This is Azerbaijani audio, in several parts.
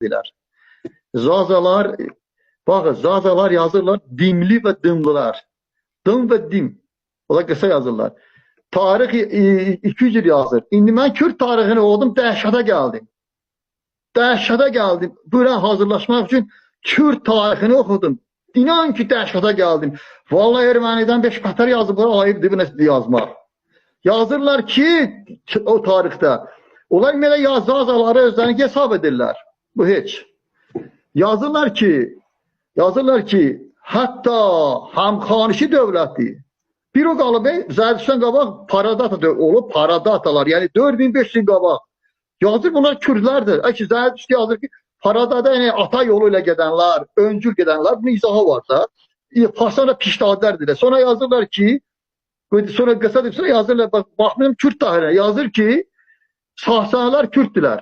Dilər. Zazalar, baxın, Zazalar yazırlar dimli və dımlılar. Dım və dim. O da qısa yazırlar. Tarix 200 il yazır. İndi mən Kürd tarixini oxudum, dəhşətə gəldim. Dəhşətə gəldim. Bura hazırlaşmaq üçün Kürd tarixini oxudum. İnan ki, dəhşətə gəldim. Vallahi ermənidən 5 qatər yazıblar, ayıbdır bu nə yazmaq. Yazırlar ki, o tarixdə. Onlar belə Zazaları özlərini hesab edirlər. Bu heç. Yazırlar ki, yazırlar ki, hətta Həmxanişi dövləti bir o qalıb, Zərdüştdən qabaq Paradata olub, Paradatalar, yəni 4500 il qabaq. Yazır bunlar Kürdlərdir. Əki Zərdüşt yazır ki, Paradada yəni ata yolu ilə gedənlər, öncül gedənlər, bunun izahı var da. Farslarla piştadlərdir. Sonra yazırlar ki, sonra qısa deyib, sonra yazırlar, bax, baxmıyorum Kürd tarixinə, yazır ki, Sasanilər Kürddülər.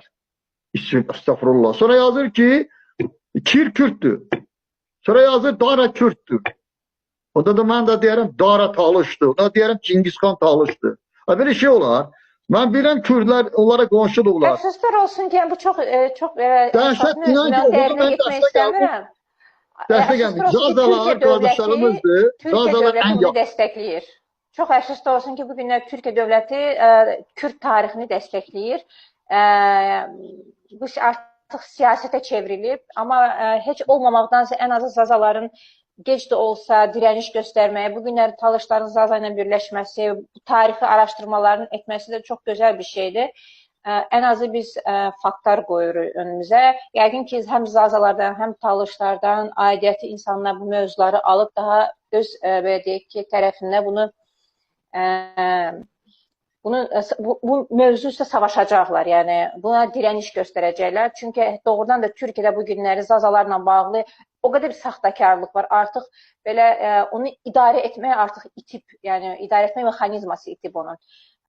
Estağfurullah. Sonra yazır ki, Kir Kürddür. Sonra yazır Dara Kürddür. Onda da mən də deyərəm Dara Talışdır. Onda deyərəm Çingiz xan Talışdır. Ha, belə şey olar. Mən bilirəm Kürdlər onlara qonşudurlar. Əfsuslar olsun ki, yəni bu çox çox Dəhşət, inan ki, oxudum, mən dəhşətə gəldim. Dəhşətə gəldim. Zazalar qardaşlarımızdır. Türkiyə dövləti bunu dəstəkləyir. Çox əfsuslar olsun ki, bu günlər Türkiyə dövləti Kürd tarixini dəstəkləyir. Bu artıq siyasətə çevrilib, amma heç olmamaqdansa ən azı Zazaların gec də olsa dirəniş göstərməyə, bu günlər Talışların Zaza ilə birləşməsi, bu tarixi araşdırmaların etməsi də çox gözəl bir şeydir. Ən azı biz faktlar qoyuruq önümüzə. Yəqin ki, həm Zazalardan, həm Talışlardan aidiyyəti insanlar bu mövzuları alıb daha öz belə deyək ki, tərəfində bunu bu mövzu üstə savaşacaqlar, yəni buna dirəniş göstərəcəklər. Çünki doğrudan da Türkiyədə bu günləri Zazalarla bağlı o qədər bir saxtakarlıq var. Artıq belə onu idarə etmək artıq itib, yəni idarə etmə mexanizması itib onun.